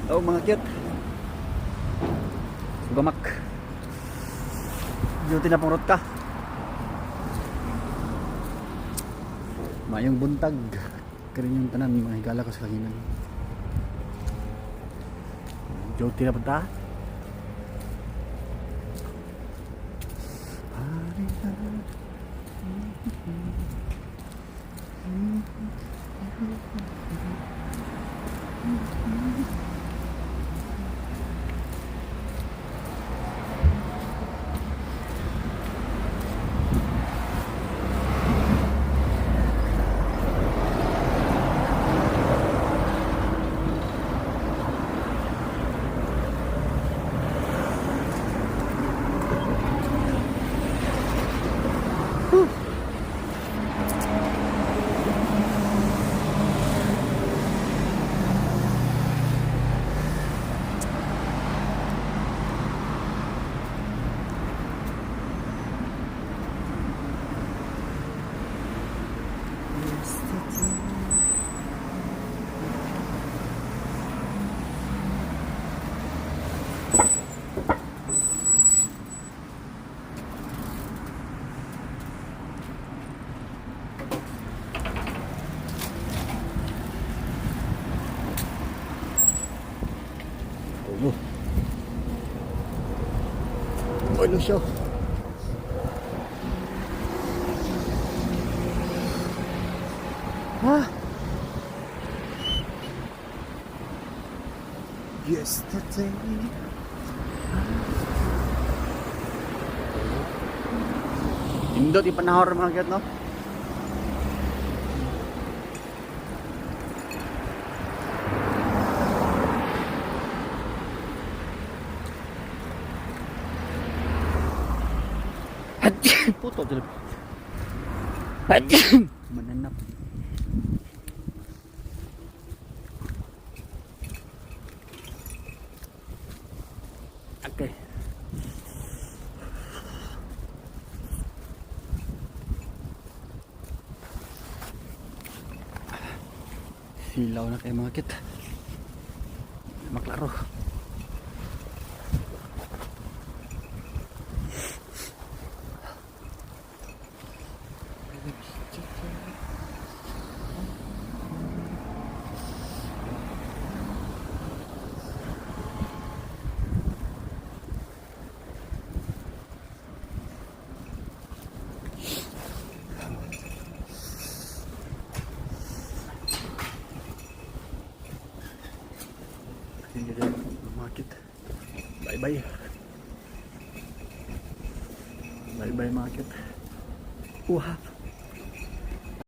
Oh, mga cute. Sugamak. Duty na pong ka. Mayong buntag. Karin yung tanan, mga higala ko sa kahinan. Duty na punta. Oh. Ano siya? Ah. Yesterday. Indot yung panahon mga gat, no? Puto talaga. Mananap. Okay. Silaw na kayo mga kit. Maklaro. Hindi rin mga kit. Bye bye. Bye bye mga kit. Uha.